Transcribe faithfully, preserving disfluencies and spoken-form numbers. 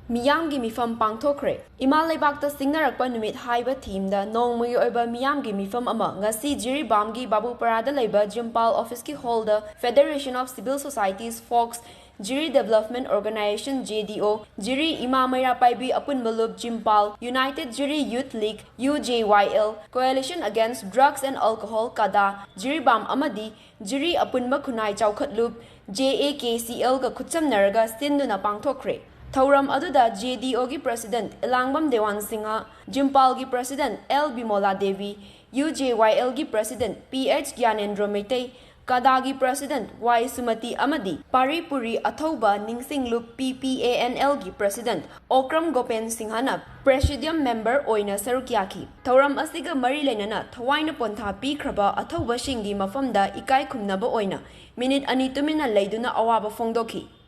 ꯃꯤꯌꯥꯝꯒꯤ ꯃꯤꯐꯝ ꯄꯥꯡꯊꯣꯛꯈ꯭ꯔꯦ꯫ ꯏꯃꯥ ꯂꯩꯕꯥꯛꯇ ꯁꯤꯡꯅꯔꯛꯄ ꯅꯨꯃꯤꯠ ꯍꯥꯏꯕ ꯊꯤꯝꯗ ꯅꯣꯡꯃꯒꯤ ꯑꯣꯏꯕ ꯃꯤꯌꯥꯝꯒꯤ ꯃꯤꯐꯝ ꯑꯃ ꯉꯁꯤ ꯖꯤꯔꯤꯕꯥꯝꯒꯤ ꯕꯥꯕꯨꯄꯔꯥꯗ ꯂꯩꯕ ꯖꯤꯝꯄꯥꯜ ꯑꯣꯐꯤꯁꯀꯤ ꯍꯣꯜꯗ Federation of Civil Societies Folks, Jiri Development Organization, JDO, ꯖꯤꯔꯤ ꯏꯃꯥ ꯃꯩꯔꯥ ꯄꯥꯏꯕꯤ ꯑꯄꯨꯟꯕ ꯂꯨꯞ, ꯖꯤꯝꯄꯥꯜ, United Jiri Youth League, UJYL, Coalition Against Drugs and Alcohol, ꯀꯗꯥ, ꯖꯤꯔꯤꯕꯥꯝ ꯑꯃꯗꯤ ꯖꯤꯔꯤ ꯑꯄꯨꯟꯕ ꯈꯨꯟꯅꯥꯏ ꯆꯥꯎꯈꯠꯂꯨꯞ, JAKCL ꯒ ꯈꯨꯠꯁꯝꯅꯔꯒ ꯁꯤꯟꯗꯨꯅ ꯄꯥꯡꯊꯣꯛꯈ꯭ꯔꯦ꯫ ꯊꯧꯔꯝ ꯑꯗꯨꯗ JDO ꯒꯤ President ꯏꯂꯥꯡꯕꯝ ꯗꯦꯋꯥꯟ ꯁꯤꯡꯍ, ꯖꯤꯝꯄꯥꯜꯒꯤ President L ꯕꯤꯃꯣꯂꯥ ꯗꯦꯕꯤ, UJYL ꯒꯤ President PH ꯒ꯭ꯌꯥꯅꯦꯟꯗ꯭ꯔꯣ Meitei, ꯀꯗꯥꯒꯤ President Y ꯁꯨꯃꯇꯤ ꯑꯃꯗꯤ ꯄꯥꯔꯤꯄꯨꯔꯤ ꯑꯊꯧꯕ ꯅꯤꯡꯁꯤꯡꯂꯨꯞ, PPANL ꯒꯤ President ꯑꯣꯀ꯭ꯔꯝ ꯒꯣꯄꯦꯟ ꯁꯤꯡꯍꯅ Presidium Member ꯑꯣꯏꯅ ꯁꯔꯨꯛ ꯌꯥꯈꯤ꯫ ꯊꯧꯔꯝ ꯑꯁꯤꯒ ꯃꯔꯤ ꯂꯩꯅꯅ ꯊꯋꯥꯏꯅ ꯄꯣꯟꯊꯥ ꯄꯤꯈ꯭ꯔꯕ ꯑꯊꯧꯕꯁꯤꯡꯒꯤ ꯃꯐꯝꯗ ꯏꯀꯥꯏ ꯈꯨꯝꯅꯕ ꯑꯣꯏꯅ ꯃꯤꯅꯤꯠ ꯑꯅꯤ ꯇꯨꯃꯤꯟꯅ ꯂꯩꯗꯨꯅ ꯑꯋꯥꯕ ꯐꯣꯡꯗꯣꯛꯈꯤ꯫